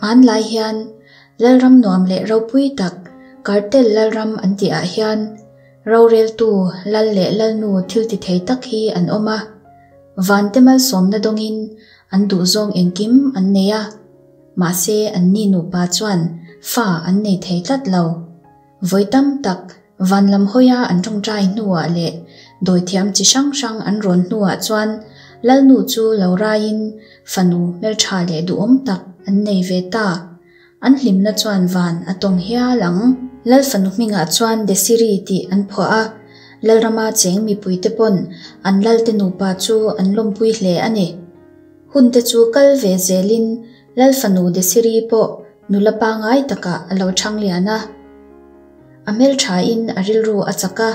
Hmanlai hian Lalram nuam leh ropui tak Cartel Lalram an tih ah hian roreltu Lal leh Lalnu thil ti thei tak hi an awm a. Vante malsawmna dawngin an duhzawng engkim an nei a. Mahse anni nupa chuan fa an nei thei tlat lo. Vawi tam tak van lam hawia an tawngtai hnuah leh dawithiam chi hrang hrang an rawn hnuah chuan Lalnu chu lo raiin fanu hmeltha leh duhawm tak an nei ve ta. An hlimna chuan van a tawng hial ang. Lal fanu hmingah chuan Desiri tih an phuah a, Lalrama cheng mipuite pawn an Lalte nupa chu an lawmpui hle a ni. Hunte chu kal ve zelin Lal fanu Desiri pawh nula pangai takah a lo chhang lian a. A hmelthain a rilru a chak a,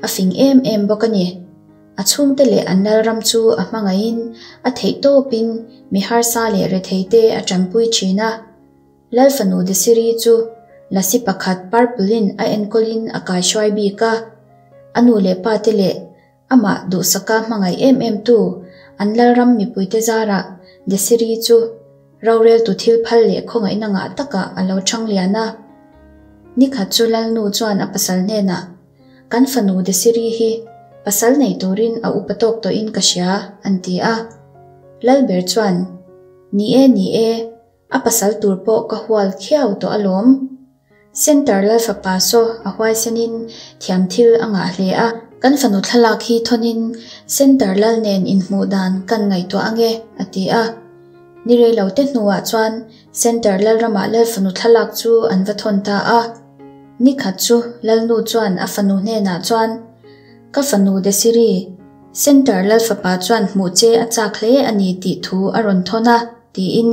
a fing em em bawk a ni. A chhungte leh an lalram chu a hmangaihin a theih tawpin mi harsa leh retheite a tanpui thin a. Lal fanu Desiri chu lasi pakhat Purple-in a enkawlin a kaihruai bik a. A nu leh pate leh Amah duhsaka hmangaih em em tu an Lalram mipuite zarah Desiri chu roreltu thil phal leh khawngaihna ngah takah a lo chang lian a. Nikhat chu Lalnu chuan a pasal hnenah, Kan fanu Desiri hi pasal nei turin a upa tawk tawhin ka hria, an ti a. Lalber chuan, Ni e, ni e, a pasal tur pawh ka hual khiau tawh alawm. Center Lalfapa saw a huaisenin thiam thil a ngah hle a. Kan fanu thlalak hi thawnin Center Lal nen inhmuh dan kan ngaihtuah ange, a ti a. Ni rei lo te hnuah chuan Center Lalramah Lalfanu thlalak chu an va thawn ta a. Ni khat chu Lalnu chuan a fanu hnenah chuan, Ka fanu Desiri, Center Lalfapa chuan hmuh che a chak hle a ni tih thu a rawn thawn a. Tiin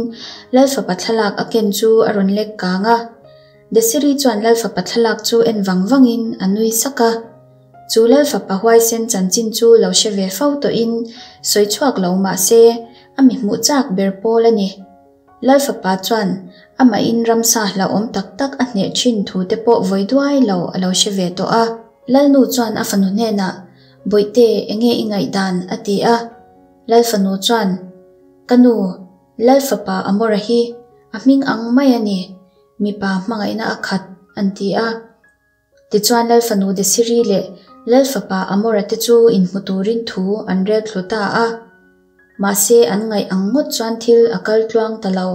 Lalfapa thlalak a ken chu a rawn lek kang a. Desiri chuan Lalfapa thlalak chu en vang vangin a nui sak a. Chu Lalfapa huaisen chanchin chu lo hre ve fo tawhin sawi chhuak lo mah se a mi hmuh chak ber pawl a ni. Lalfapa chuan amahin ramsa hlauhawm tak tak a hneh thin thu te pawh vawi duai lo a lo hre ve tawh a. Lalnu chuan a fanu hnenah, Bawihte, enge i ngaihdan? a ti a. Lalfanu chuan, Ka nu, Lalfapa Amora hi a hming ang mai a ni, mipa hmangaihna a khat, an ti a. Tichuan Lalfanu Desiri leh Lalfapa Amora te chu inhmu turin thu an rel thlu ta a. Mahse an ngaih ang ngawt chuan thil a kal tluang ta lo.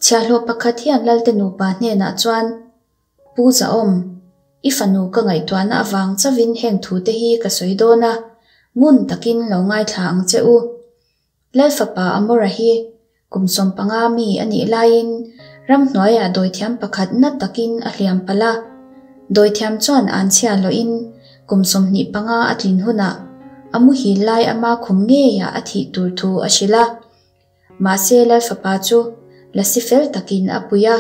Chhiahhlawh pakhat hian Lalte nupa hnenah chuan, Pu Zahawm, i fanu ka ngaihtuahna avang chauhin heng thute hi ka sawi dawn a, ngun takin lo ngaithla ang che u. Lalfapa Amora hi kum 15 mi a nih laiin ramhnuaiah dawithiam pakhat na takin a hliam palh a. Dawithiam chuan an chhia hlawhin kum 25 a tlin hunah a muhil lai ama khum ngeiah a thih tur thu a hrilh a. Mahse Lalfapa chu lasi fel takin a pui a,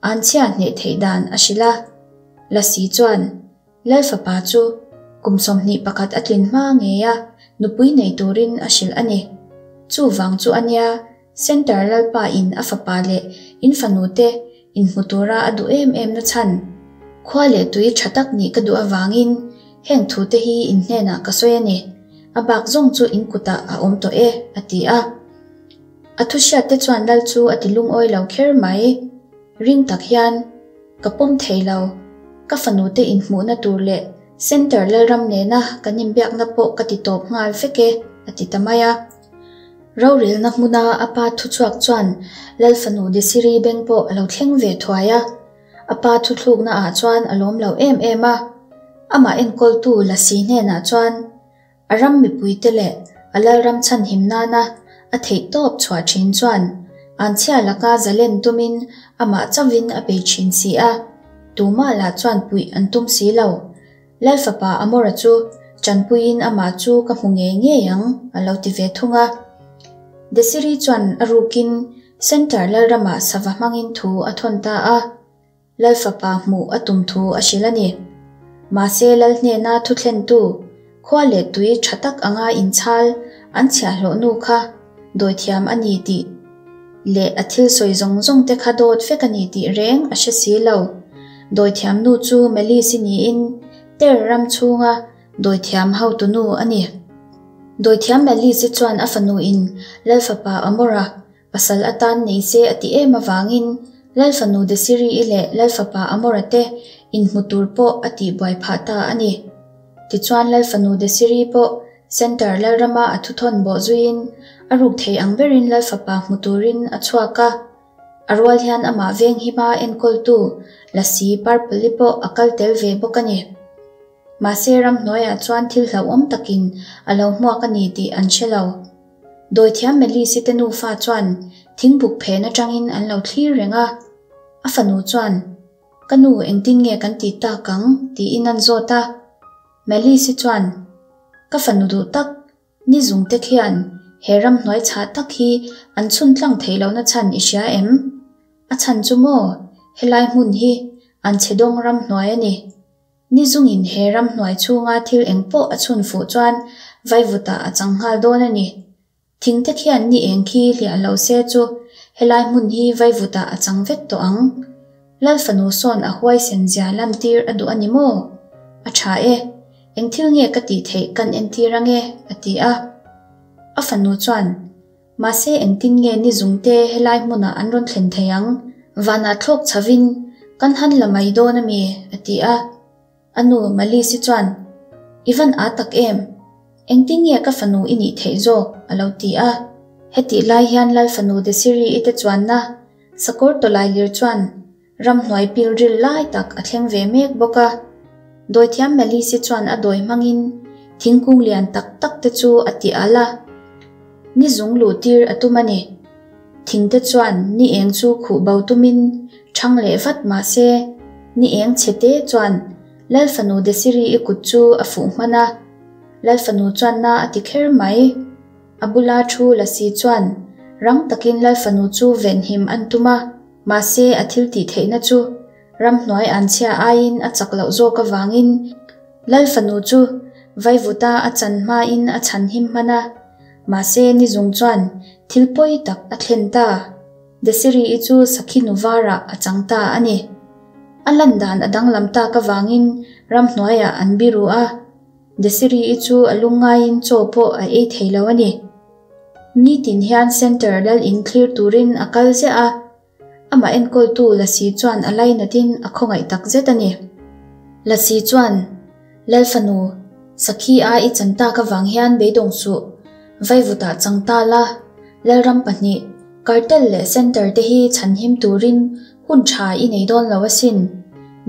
an chhia hneh theih dan a hrilh a. Lasi chuan Lalfapa chu kum 21 a tlin hma ngei a nupui nei turin a hrilh a ni. Chuvang chu a nia, Center Lalpa in a fapa leh in fanu te inhmu tura a duh em em na chhan. Khua leh tui tha tak nih ka duh avangin heng thu te hi in hnenah ka sawi a ni. A bak zawng chu in kutah a awm tawh e, a ti a. A thu hriat te chuan Lal chu a ti lungawi lo kher mai. Ring tak hian ka pawm thei lo. Ka fanu te inhmuhna tur leh Center Lalram nena kan inbiakna pawh ka ti tawp nghal vek e, a ti ta mai a. Rorelna hmuna a pa thuchhuak chuan Lal fanu Desiri beng pawh a lo thleng ve thuai a. A pa thuthlukna ah chuan a lawm lo em em a. Amah enkawltu Lasi hnenah chuan A ram mipuite leh a lalram chhanhim nana a theihtawp chhuah thin chuan anchhia laka zalen tumin amah chauhin a bei thin si a, tumah lah chuan puih an tum si lo. Lalfapa Amora chu tanpuiin amah chu ka hmu ngei ngei ang a lo ti ve thung a. Desiri chuan a rukin Center lalramah sava hmangin thu a thawn ta a. Lalfapa hmuh a tum thu a hrilh a ni. Mahse Lal hnena thu thlentu, khua leh tui tha tak anga inchhal an chhiahhlawh nu kha dawithiam a ni tih leh a thil sawi zawng zawng te kha dawt vek a ni tih reng a hre si lo. Dawithiam nu chu Melisi niin Ter ram chhunga dawithiam hotu nu a ni. Dawithiam Melisi chuan a fanu in Lalfapa Amora. pasal atan nei se a ti em avangin Lal Fanu Desiri-i leh Lal Fapa Amora te inhmu tur pawh a tihbuai phah ta a ni. Tichuan Lal Fanu Desiri pawh Center Lalrama a thuthawn bawh zuiin a ruk thei ang berin Lal Fapa hmu turin a chhuak a. A rual hian amah veng hima enkawltu Lasi Purple-i pawh a kal tel ve bawk a ni. Mahse ramhnuaiah chuan thil hlauhawm takin a lo hmuak a ni tih an hre lo. Dawithiam Melisi te nufa chuan thingbuk phen atangin an lo thlir reng a. A fanu chuan, Ka nu engtin nge kan tih tak ang? tiin an zawt a. Melisi chuan, Ka fanu duh tak, ni zung te khian he ramhnuai chhah tak hi an chhun tlang theih lohna chhan i hria em? A chhan chu maw, helai hmun hi an chhe dawng ramhnuai a ni. Ni zungin he ramhnuai chhunga thil eng pawh a chhun fuh chuan vaivutah a chang nghal dawn a ni. Thingte khian ni eng khi hliah lo se chu helai hmun hi vaivutah a chang vek tawh ang. Lal fanu sawn a huaisen zia lantir a duh a ni maw? A tha e. Eng thil nge ka tih theih kan entir ange? a ti a. A fanu chuan. Mahse engtin nge ni zungte helai hmunah an rawn thlen thei ang? Vanah thlawk chhovin kan han la mai dawn a mi? a ti a. A nu Malisi chuan, I van â tak em? Engtin nge ka fanu i nih theih zawk? a lo ti a. Hetih lai hian Lal fanu Desiri-i te chuanna sakawr tawlailir chuan Ramhnuai pilril lai tak a thleng ve mek bawk a. Dawithiam Melisi chuan a dawi hmangin thingkung lian tak tak te chu a ti al a. Ni zung luh tir a tum a ni. Thing te chuan ni eng chu khuh bo tumin ṭhang leh vat mah se, ni eng chhe te chuan Lal fanu Desiri-i kut chu a fuh hman a. Lal fanu chuan na a ti kher mai. A bula thu Lasi chuan rang takin Lal fanu chu venhim an tum a. Mahse, a thil tih theihna chu ramhnuai an chhia aiin a chak loh zawk avangin Lal fanu chu vaivuta a chan hmain a chhan him hman a. Mahse, nizung chuan thil pawi tak a thlen ta. Desiri-i chu sakhi nu varah a chang ta a ni. A lan dan a danglam tak avangin ramhnuaiah an biru a. Desiri-i chu a lungngaiin chaw pawh a ei thei lo a ni. Nitin hian Centre lal in thlir turin a kal ziah a, amah enkawltu Lasi chuan a lainatin a khawngaih tak zet a ni. Lasi chuan, Lal fanu, Sakhi a i chan tak avang hian beidawng suh, vaivutah chang ta la, Lalram pahnih, Cartel leh Centre te hi chhanhim turin hun tha i nei dawn lo asin.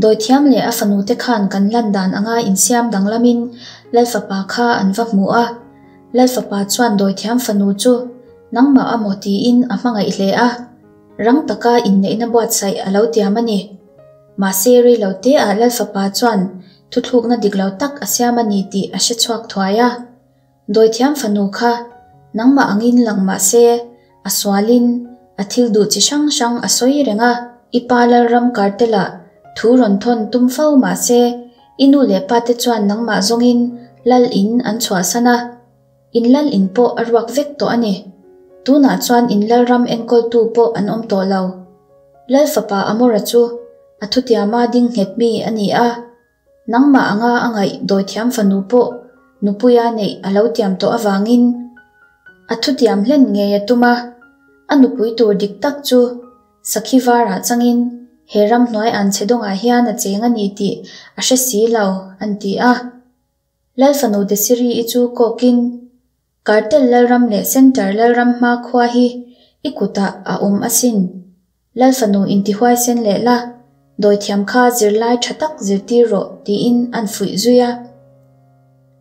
Dawithiam leh a fanu te khan kan lan dan anga insiam danglamin Lal fapa kha an va hmu a, Lal fapa chuan dawithiam fanu chu nangmah a maw tiin a hmangaih hle a, rang taka inneihna buatsaih a lo tiam a ni. Mahse rei lo teah Lal fapa chuan thuthlukna dik lo tak a siam a ni tih a hre chhuak thuai a. Dawithiam fanu kha nangmah angin lang mah se a sualin a thil duh chi hrang hrang a sawi reng a. I pa Lalram Kartelah thu rawn thawn tum fo mah se I nu leh pa te chuan nangmah zawngin lal in an chhuahsan a, in lal in pawh a ruak vek tawh a ni. Tunah chuan in lalram enkawltu pawh an awm tawh lo. Lal fapa Amora chu a thutiama ding nghet mi a ni a, nangmah anga a ngaih dawithiam fanu pawh nupuia neih a lo tiam tawh avangin a thutiam hlen ngei a tum a, a nupui tur dik tak chu Sakhi varah changin he ramhnuai an chhe dawngah hian a cheng a ni tih a hre si lo, an ti a. Lal fanu Desiri-i chu kawkin, Cartel Lalram leh Center Lalram hma khua hi i kutah a awm asin. Lal fanu intihuaisen leh la, dawithiam kha zirlai tha tak zirtir rawh tiin an fuih zui a.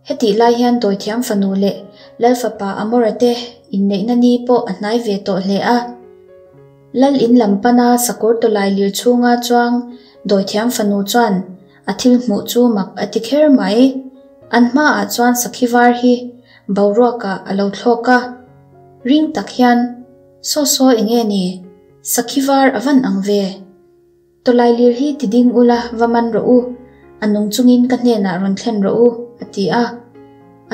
Hetih lai hian dawithiam fanu leh Lal fapa Amora te inneihna ni pawh a hnai ve tawh hle a. Lal in lam pana sakawr tawlai lir chhunga chuang dawithiam fanu chuan a thil hmuh chu mak a ti kher mai. An hmaah chuan sakhi var hi boruakah a lo thlawk a. Ring tak hian, Saw saw enge ni? Sakhi var a van ang ve? Tawlai lir hi ti ding ula va man rawh u, a nung chungin ka hnenah rawn thlen rawh u, a ti a.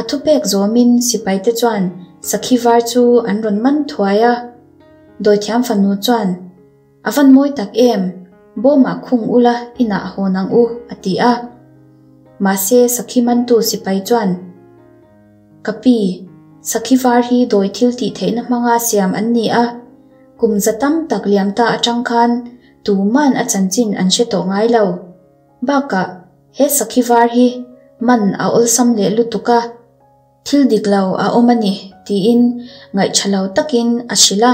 A thupek zawmin sipaite chuan sakhi var chu an rawn man thuai a. Dawithiam fanu chuan, A van mawi tak em, bawmah khung ula inah hawn ang u, a ti a. Mahse sakhi mantu sipai chuan, Ka pi, sakhi var hi dawi thil tih theihna hmanga siam an ni a. Kum za tam tak liam ta atang khan tuman a chanchin an hre tawh ngai lo. Bakah he sakhi var hi man a awlsam leh lutuk a, thil dik lo a awm a ni tiin ngaihṭha lo takin a hrilh a.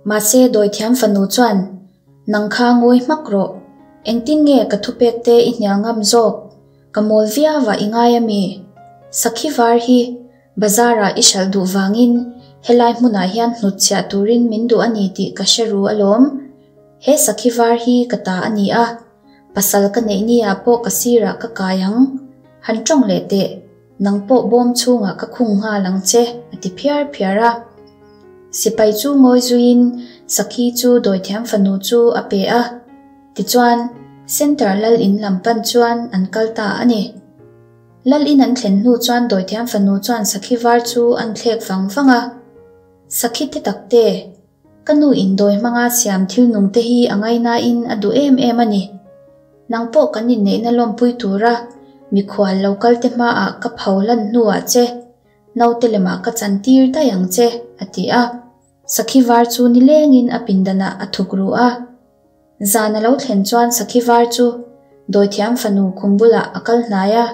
Mahse dawithiam fanu chuan, Nang kha ngawi hmak rawh, engtin nge ka thupek te i hnial ngam zawk? Ka mawl viau a i ngai a mi? Sakhi var hi bazar ah i hralh duh vangin helai hmunah hian hnutchhiah turin min duh a ni tih ka hre ru alawm. He sakhi var hi ka ta a ni a, pasal ka neih ni ah pawh ka sirah ka kai ang. Han tawng leh teh, nang pawh bawm chhungah ka khung nghal ang che, a ti phiar phiar a. Sipai chu ngawi zuiin sakhi chu dawithiam fanu chu a pe a. Tichuan, Center lal in lam pan chuan an kal ta a ni. Lal in an thlen hnu chuan dawithiam fanu chuan sakhi var chu an thlek vang vang a. Sakhi te tak te, ka nu in dawi hmanga siam thil nung te hi a ngainain a duh em em a ni. Nang pawh kan inneihna lawmpui tura mikhual lo kal te hmaah ka pho hlan hnuah che naute lemah ka chantir daih ang che, a ti a. Sakhi var chu nilengin a pindanah a thuk ru a. Zan a lo thlen chuan sakhi var chu dawithiam fanu khum bulah a kal hnai a,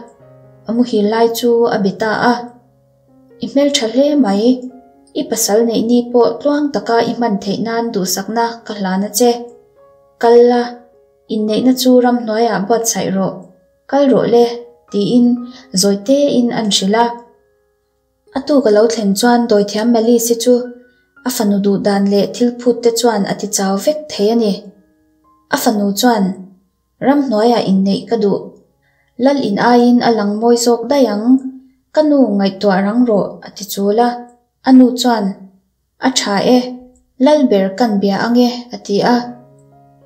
a muhil lai chu a be ta a. I hmeltha hle mai, i pasal neih ni pawh tluang taka i hman theih nan duhsakna ka hlan a che. Kal la, inneihna chu ramhnuaiah buatsaih rawh, kal rawh le, tiin zawi tein an hrilh a. A tuk a lo thlen chuan dawithiam Melise chu a fanu duh dan leh thil phut te chuan a ti chau vek thei a ni. A fanu chuan, Ramhnuaiah inneih ka duh. Lal in aiin a lang mawi zawk daih ang. Ka nu ngaihtuah rang rawh a ti chul a. A nu chuan, A tha e, Lal ber kan bia ang e, a ti a.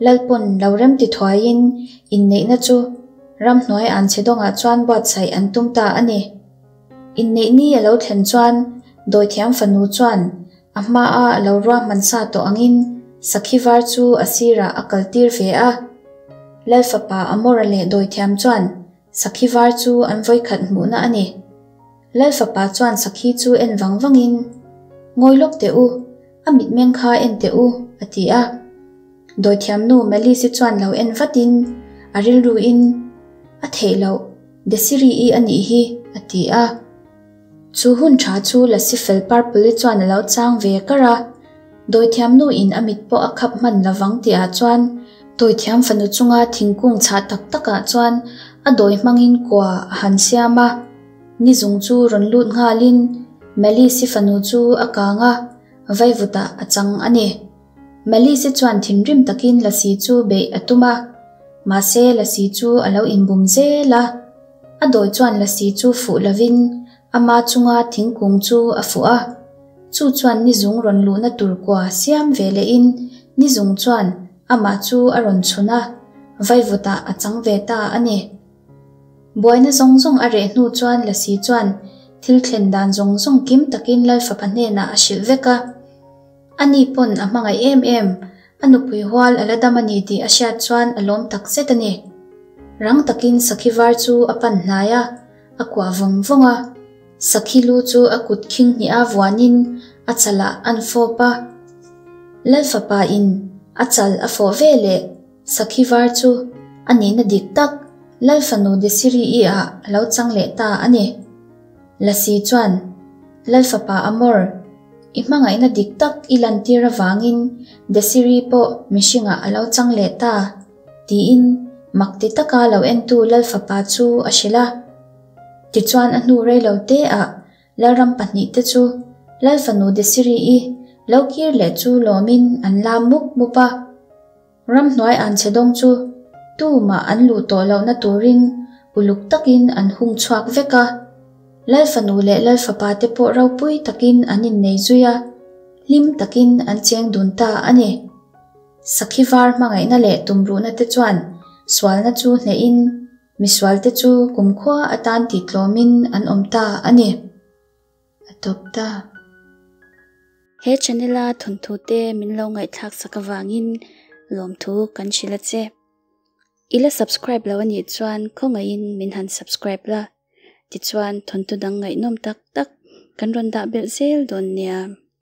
Lal pawn lo rem ti thuaiin inneihna chu ramhnuai an chhe dawngah chuan buatsaih an tum ta a ni. Inneih ni a lo thlen chuan dawithiam fanu chuan a hmaa a lo ruahman sa tawh angin sakhi var chu a sirah a kaltir ve a. Lal fapa Amora leh dawithiam chuan sakhi var chu an vawikhat hmuhna a ni. Lal fapa chuan sakhi chu en vang vangin, Ngawi lawk teh u, a mitmeng kha en teh u, a ti a. Dawithiamnu Melise chuan lo en vatin, a rilruin, A theih loh, Desiree-i a nih hi, a ti a. Chu hun tha chu Lasi fel Purple-i chuan a lo chang ve kar a. Dawithiamnu in a mit pawh a khap hman lovang tihah chuan dawithiam fanu chunga thingkung chhah tak takah chuan a dawi hmangin kua a han siam a. Ni zung chu rawn lut nghalin Melise fanu chu a kang a, vaivutah a chang a ni. Melise chuan thinrim takin Lasi chu beih a tum a, mahse Lasi chu a lo inbum zel a. A dawi chuan Lasi chu fuh lovin ama chunga thingkung chu a fuh a. Chu chuan nizung rawn luhna tur kua siam ve lehin nizung chuan amah chu a rawn chhun a, vaivutah a chang ve ta a ni. Buaina zawng zawng a reh hnu chuan Lasi chuan thil thlen dan zawng zawng kim takin Lalfapa hnenah a hrilh vek a. Ani pawn a hmangaih em em, a nupui hual a la dam a ni tih a hriat chuan a lawm tak zet a ni. Rang takin sakhi var chu a pan hnai a, a kuah vawng vawng a. Sakhi lu chu a kut khing hniha vuanin a chalah a'n fawp a. Lalfapa in a chal a fawh ve leh. Sakhi var chu a nihna dik tak Lal fanu Desiree-i ah a lo chang leh ta a ni. Lasi chuan, Lal fapa Amor, i hmangaihna dik tak i lantir avangin Desiree pawh mihringah a lo chang leh ta, tiin mak ti taka lo entu Lal fapa chu a hrilh a. Tichuan a hnu reilo te ah Lalram pahnihte chu Lal fanu Desiree-i lo kir leh chu lawmin an lam mup mup a. Ramhnuai an chhe dawng chu tumah an luh tawh lohna turin uluk takin an hung chhuak vek a. Lal fanu leh Lal fapa te pawh ropui takin an innei zui a, hlim takin an cheng dun ta a ni. Sakhi var hmangaihna leh tumruhna te chuan sualna chu hnehin misualte chu kumkhua atan tihtlawmin an awm ta a ni. A tawp ta. He channel a thawnthu te min lo ngaihthlak sak avangin lawmthu kan hrilh a che. I la subscribe lo anih chuan khawngaihin min han subscribe la, tichuan thawnthu dang ngaihnawm tak tak kan rawn dah belh zel dawn nia.